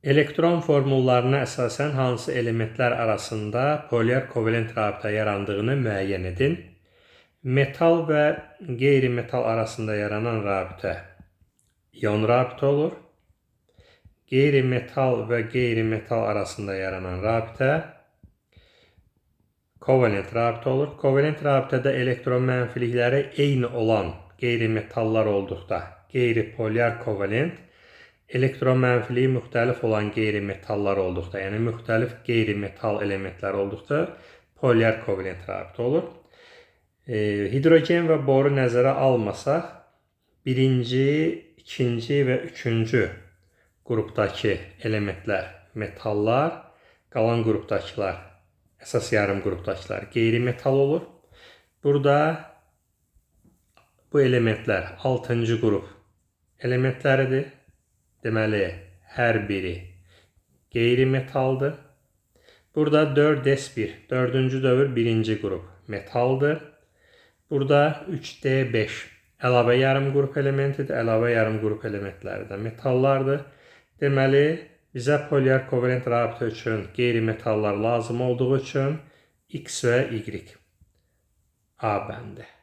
Elektron formullarına əsasən hansı elementlər arasında polyar kovalent rabitə yarandığını müəyyən edin. Metal və qeyri-metal arasında yaranan rabitə ion rabitə olur. Qeyri-metal və qeyri-metal arasında yaranan rabitə kovalent rabitə olur. Kovalent rabitədə elektron mənfilikləri eyni olan qeyri-metallar olduqda qeyri-polyar kovalent, elektron mənfiliyi müxtəlif olan qeyri-metallar olduqda, yəni müxtəlif qeyri-metal elementlər olduqda polyar kovalent rabitə olur. Hidrogen və boru nəzərə almasaq, birinci, ikinci və üçüncü qrupdakı elementlər metallar, qalan qrupdakılar, əsas yarım qrupdakılar qeyri-metal olur. Burada bu elementlər 6-cı qrup elementləridir. Deməli, hər biri qeyri-metaldır. Burada 4S1, 4-cü dövr 1-ci qrup metaldır. Burada 3D5 əlavə yarım qrup elementidir. Əlavə yarım qrup elementləri də metallardır. Deməli, bizə polyar kovalent rabitə üçün qeyri-metallar lazım olduğu üçün X və Y. A bəndi.